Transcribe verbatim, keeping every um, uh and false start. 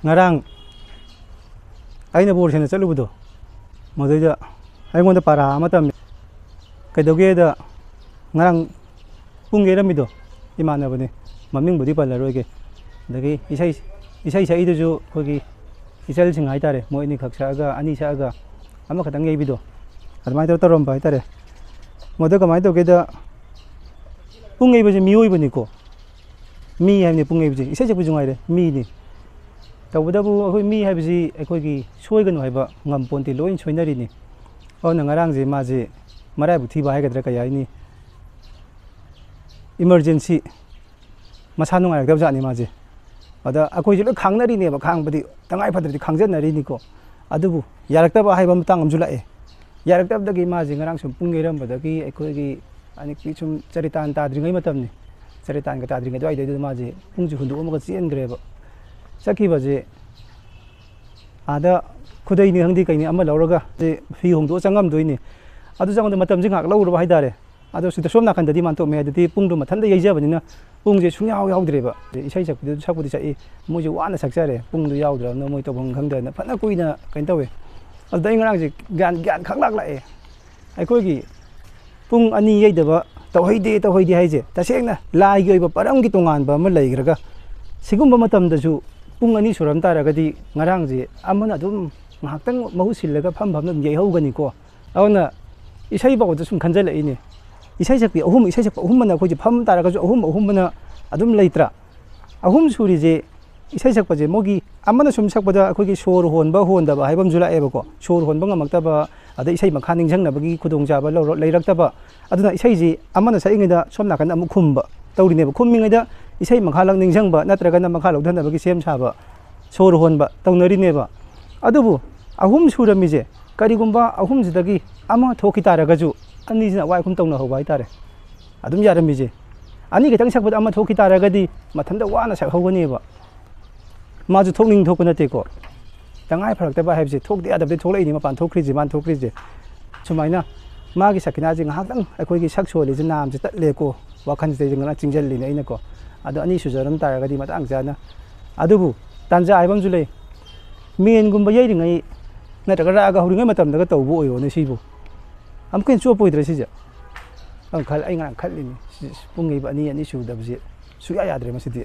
ꯉꯔꯥꯡ ꯑꯩꯅ ꯕꯣꯔ ꯁꯦꯟꯅ ꯆꯠꯂꯨꯕꯗꯣ, ꯃꯗꯨꯗꯩꯗ ꯑꯩꯉꯣꯟꯗ ꯄꯥꯔꯥ ꯑꯃ ꯇꯝꯃꯤ꯫ ꯀꯩꯗꯧꯒꯦꯗ, ꯉꯔꯥꯡ ꯄꯨꯡ ꯌꯩꯔꯝꯃꯤꯗꯣ ꯏꯃꯥꯟꯅꯕꯅꯤ, ꯃꯃꯤꯡꯕꯨꯗꯤ ꯄꯜꯂꯔꯣꯏꯒꯦ꯫ ꯑꯗꯒꯤ ꯏꯁꯩ, ꯏꯁꯩ ꯁꯛꯏꯗꯨꯁꯨ ꯑꯩꯈꯣꯏꯒꯤ ꯏꯆꯜꯁꯤꯡ ꯍꯥꯏꯇꯥꯔꯦ, ꯃꯣꯏ ꯑꯅꯤꯈꯛ ꯁꯛꯑꯒ, ꯑꯅꯤ ꯁꯛꯑꯒ ꯑꯃꯈꯛꯇꯪ ꯌꯩꯕꯤꯗꯣ, ꯑꯗꯨꯃꯥꯏꯅ ꯇꯧꯔ ꯇꯧꯔꯝꯕ ꯍꯥꯏꯇꯥꯔꯦ꯫ ꯃꯗꯨ ꯀꯃꯥꯏꯅ ꯇꯧꯒꯦꯗ, ꯄꯨꯡ ꯌꯩꯕꯁꯦ ꯃꯤꯑꯣꯏꯕꯅꯤꯀꯣ, ꯃꯤ ꯍꯥꯏꯕꯅꯤ ꯄꯨꯡ ꯌꯩꯕꯁꯦ, ꯏꯁꯩ ꯁꯛꯄꯁꯨ ꯉꯥꯏꯔꯦ ꯃꯤꯅꯤ꯫ ꯇꯧꯕꯇꯕꯨ ꯑꯩꯈꯣꯏ ꯃꯤ ꯍꯥꯏꯕꯁꯤ ꯑꯩꯈꯣꯏꯒꯤ ꯁꯣꯏꯒꯅꯨ ꯍꯥꯏꯕ ꯉꯝꯄꯣꯟꯇꯦ, ꯂꯣꯏ ꯁꯣꯏꯅꯔꯤꯅꯤ꯫ ꯑꯗꯨꯅ ꯉꯔꯥꯡꯁꯦ ꯃꯥꯁꯦ ꯃꯔꯥꯏꯕꯛ ꯊꯤꯕ ꯍꯥꯏꯒꯗ꯭ꯔꯥ ꯀꯩ ꯍꯥꯏꯅꯤ, ꯏꯃꯔꯖꯦꯟꯁꯤ ꯃꯁꯥ ꯅꯨꯡꯉꯥꯏꯔꯛꯇꯕ ꯖꯥꯠꯅꯤ ꯃꯥꯁꯦ꯫ ꯑꯗ ꯑꯩꯈꯣꯏꯁꯦ ꯂꯣꯏ ꯈꯥꯡꯅꯔꯤꯅꯦꯕ, ꯈꯥꯡꯕꯗꯤ ꯇꯉꯥꯏ ꯐꯗ꯭ꯔꯗꯤ ꯈꯥꯡꯖꯟꯅꯔꯤꯅꯤꯀꯣ꯫ ꯑꯗꯨꯕꯨ ꯌꯥꯔꯛꯇꯕ ꯍꯥꯏꯕ ꯃꯇꯥꯡ ꯑꯃꯁꯨ ꯂꯥꯛꯑꯦ꯫ ꯌꯥꯔꯛꯇꯕꯗꯒꯤ ꯃꯥꯁꯦ ꯉꯔꯥꯡ ꯁꯨꯝ ꯄꯨꯡ ꯌꯩꯔꯝꯕꯗꯒꯤ ꯑꯩꯈꯣꯏꯒꯤ ꯑꯅꯤꯛꯄꯤ ꯁꯨꯝ ꯆꯔꯤꯇꯥꯟ ꯇꯥꯗ꯭ꯔꯤꯉꯩ ꯃꯇꯝꯅꯤ꯫ ꯆꯔꯤꯇꯥꯟꯒ ꯇꯥꯗ꯭ꯔꯤꯉꯩ ꯑꯗꯨꯋꯥꯏꯗꯩꯗꯨꯗ ꯃꯥꯁꯦ ꯄꯨꯡꯁꯦ ꯍꯨꯟꯗꯣꯛꯑꯝꯃꯒ ꯆꯦꯟꯈ꯭ꯔꯦꯕ꯫ ꯆꯠꯈꯤꯕꯁꯦ ꯑꯥꯗ ꯈꯨꯗꯩꯅꯤ ꯈꯪꯗꯦ ꯀꯩꯅꯤ ꯑꯃ ꯂꯧꯔꯒ ꯐꯤ ꯍꯣꯡꯗꯣꯛꯑ ꯆꯪꯉꯝꯗꯣꯏꯅꯤ꯫ ꯑꯗꯨ ꯆꯪꯕꯗ ꯃꯇꯝꯁꯦ ꯉꯥꯏꯍꯥꯛ ꯂꯧꯔꯨꯕ ꯍꯥꯏꯇꯥꯔꯦ꯫ ꯑꯗꯣ ꯁꯤꯗ ꯁꯣꯝ ꯅꯥꯀꯟꯗꯗꯤ ꯃꯥꯟꯇꯣꯞ ꯃꯌꯥꯏꯗꯗꯤ ꯄꯨꯡꯗꯣ ꯃꯊꯟꯇ ꯌꯩꯖꯕꯅꯤꯅ ꯄꯨꯡꯁꯦ ꯁꯨꯡꯌꯥꯎ ꯌꯥꯎꯗ꯭ꯔꯦꯕ꯫ ꯏꯁꯩ ꯁꯛꯄꯗꯨ ꯁꯛꯄꯨꯗꯤ ꯁꯛꯏ, ꯃꯣꯏꯁꯨ ꯋꯥꯅ ꯁꯛꯆꯔꯦ, ꯄꯨꯡꯗꯨ ꯌꯥꯎꯗ꯭ꯔꯕꯅꯤꯅ ꯃꯣꯏ ꯇꯧꯐꯝ ꯈꯪꯗꯗꯅ ꯐꯅ ꯀꯨꯏꯅ ꯀꯩꯅꯣ ꯇꯧꯋꯦ꯫ ꯑꯗꯨꯗ ꯑꯩ ꯉꯔꯥꯡꯁꯦ ꯒ꯭ꯌꯥꯟ, ꯒ꯭ꯌꯥꯟ ꯈꯪꯂꯥꯛ ꯂꯥꯛꯑꯦ꯫ ꯑꯩꯈꯣꯏꯒꯤ ꯄꯨꯡ ꯑꯅꯤ ꯌꯩꯗꯕ ꯇꯧꯍꯩꯗꯦ, ꯇꯧꯍꯩꯗꯦ ꯍꯥꯏꯁꯦ ꯇꯁꯦꯡꯅ ꯂꯥꯏꯒꯤ ꯑꯣꯏꯕ ꯄꯔꯝꯒꯤ ꯇꯣꯉꯥꯟꯕ ꯑꯃ ꯂꯩꯈ꯭ꯔꯒ, ꯁꯤꯒꯨꯝꯕ ꯃꯇꯝꯗꯁꯨ ꯄꯨꯡ ꯑꯅꯤ ꯁꯨꯔꯝ ꯇꯥꯔꯒꯗꯤ ꯉꯔꯥꯡꯁꯦ ꯑꯃꯅ ꯑꯗꯨꯝ ꯉꯥꯏꯍꯥꯛꯇꯪ ꯃꯍꯨꯠ ꯁꯤꯜꯂꯒ ꯐꯝ ꯐꯝꯅ ꯑꯗꯨꯝ ꯌꯩꯍꯧꯒꯅꯤꯀꯣ꯫ ꯑꯗꯨꯅ ꯏꯁꯩ ꯐꯥꯎꯕꯗ ꯁꯨꯝ ꯈꯟꯖꯜꯂꯛꯏꯅꯦ꯫ ꯏꯁꯩ ꯁꯛꯄꯤ ꯑꯍꯨꯝ, ꯏꯁꯩ ꯁꯛꯄ ꯑꯍꯨꯝ ꯑꯃꯅ ꯑꯩꯈꯣꯏꯁꯦ ꯐꯝ ꯇꯥꯔꯒꯁꯨ ꯑꯍꯨꯝ ꯑꯍꯨꯝ ꯑꯃꯅ ꯑꯗꯨꯝ ꯂꯩꯇ꯭ꯔꯥ? ꯑꯍꯨꯝ ꯁꯨꯔꯤꯁꯦ ꯏꯁꯩ ꯁꯛꯄꯁꯦ ꯃꯣꯏꯒꯤ ꯑꯃꯅ ꯁꯨꯝ ꯁꯛꯄꯗ ꯑꯩꯈꯣꯏꯒꯤ ꯁꯣꯔ ꯍꯣꯟꯕ ꯍꯣꯟꯗꯕ ꯍꯥꯏꯕ ꯑꯃꯁꯨ ꯂꯥꯛꯑꯦꯕꯀꯣ꯫ ꯁꯣꯔ ꯍꯣꯟꯕ ꯉꯝꯃꯛꯇꯕ, ꯑꯗꯩ ꯏꯁꯩ ꯃꯈꯥ ꯅꯤꯡꯁꯤꯡꯅꯕꯒꯤ ꯈꯨꯗꯣꯡꯆꯥꯕ ꯂꯧꯔ-, ꯂꯩꯔꯛꯇꯕ꯫ ꯑꯗꯨꯅ ꯏꯁꯩꯁꯤ ꯑꯃꯅ ꯁꯛꯏꯉꯩꯗ ꯁꯣꯝ ꯅꯥꯀꯟꯗ ꯑꯃꯨꯛ ꯈꯨꯝꯕ ꯇꯧꯔꯤꯅꯦꯕ꯫ ꯈꯨꯝꯃꯤꯉꯩꯗ ꯏꯁꯩ ꯃꯈꯥ ꯂꯪ ꯅꯤꯡꯁꯤꯡꯕ ꯅꯠꯇ꯭ꯔꯒꯅ ꯃꯈꯥ ꯂꯧꯊꯅꯕꯒꯤ ꯁꯦꯝ ꯁꯥꯕ, ꯁꯣꯔ ꯍꯣꯟꯕ ꯇꯧꯅꯔꯤꯅꯦꯕ꯫ ꯑꯗꯨꯕꯨ ꯑꯍꯨꯝ ꯁꯨꯔꯝꯃꯤꯁꯦ, ꯀꯔꯤꯒꯨꯝꯕ ꯑꯍꯨꯝꯁꯤꯗꯒꯤ ꯑꯃ ꯊꯣꯛꯈꯤ ꯇꯥꯔꯒꯁꯨ ꯑꯅꯤꯁꯤꯅ ꯑꯋꯥꯏ ꯑꯈꯨꯝ ꯇꯧꯅꯍꯧꯕ ꯍꯥꯏꯇꯥꯔꯦ꯫ ꯑꯗꯨꯝ ꯌꯥꯔꯝꯃꯤꯁꯦ꯫ ꯑꯅꯤ ꯈꯛꯇꯪ ꯁꯛꯄꯗ ꯑꯃ ꯊꯣꯛꯈꯤ ꯇꯥꯔꯒꯗꯤ ꯃꯊꯟꯇ ꯋꯥꯅ ꯁꯛꯍꯧꯒꯅꯦꯕ꯫ ꯃꯥꯁꯨ ꯊꯣꯛꯅꯤꯡ ꯊꯣꯛꯄ ꯅꯠꯇꯦꯀꯣ꯫ ꯇꯉꯥꯏ ꯐꯔꯛꯇꯕ ꯍꯥꯏꯕꯁꯦ ꯊꯣꯛꯇ ꯌꯥꯗꯕꯗꯤ ꯊꯣꯛꯂꯛꯏꯅꯤ, ꯃꯄꯥꯟ ꯊꯣꯛꯈ꯭ꯔꯤꯁꯦ, ꯃꯥꯅ ꯊꯣꯛꯈ꯭ꯔꯤꯁꯦ꯫ ꯁꯨꯃꯥꯏꯅ ꯃꯥꯒꯤ ꯁꯈꯤꯅꯥꯁꯦ ꯉꯥꯏꯍꯥꯛꯇꯪ ꯑꯩꯈꯣꯏꯒꯤ ꯁꯛ ꯁꯣꯜꯂꯤꯁꯦ ꯅꯥꯝꯁꯦ ꯇꯠꯂꯦꯀꯣ, ꯋꯥꯈꯜꯁꯤꯗꯩꯁꯦ ꯉꯔꯥꯡ ꯆꯤꯡꯁꯤꯜꯂꯤꯅꯦ ꯑꯩꯅꯀꯣ꯫ ꯑꯗꯣ ꯑꯅꯤ ꯁꯨꯖꯔꯝ ꯇꯥꯔꯒꯗꯤ ꯃꯇꯥꯡ ꯆꯥꯅ꯫ ꯑꯗꯨꯕꯨ ꯇꯥꯟꯖꯥ ꯍꯥꯏꯕ ꯑꯃꯁꯨ ꯂꯩ꯫ ꯃꯦꯟꯒꯨꯝꯕ ꯌꯩꯔꯤꯉꯩ ꯅꯠꯇ꯭ꯔꯒ ꯔꯥꯒ ꯍꯧꯔꯤꯉꯩ ꯃꯇꯝꯗꯒ ꯇꯧꯕ ꯑꯣꯏꯔꯣꯅꯦ ꯁꯤꯕꯨ꯫ ꯑꯃꯨꯛꯀ ꯍꯦꯟꯅ ꯆꯣꯞꯄꯣꯏꯗ꯭ꯔꯦ ꯁꯤꯁꯦ? ꯑꯪ ꯈꯜ-, ꯑꯩ ꯉꯔꯥꯡ ꯈꯜꯂꯤꯅꯤ, ꯁꯤ ꯄꯨꯡ ꯌꯩꯕ ꯑꯅꯤ, ꯑꯅꯤ ꯁꯨꯗꯕꯁꯦ ꯁꯨꯌꯥ ꯌꯥꯗ꯭ꯔꯦ ꯃꯁꯤꯗꯤ꯫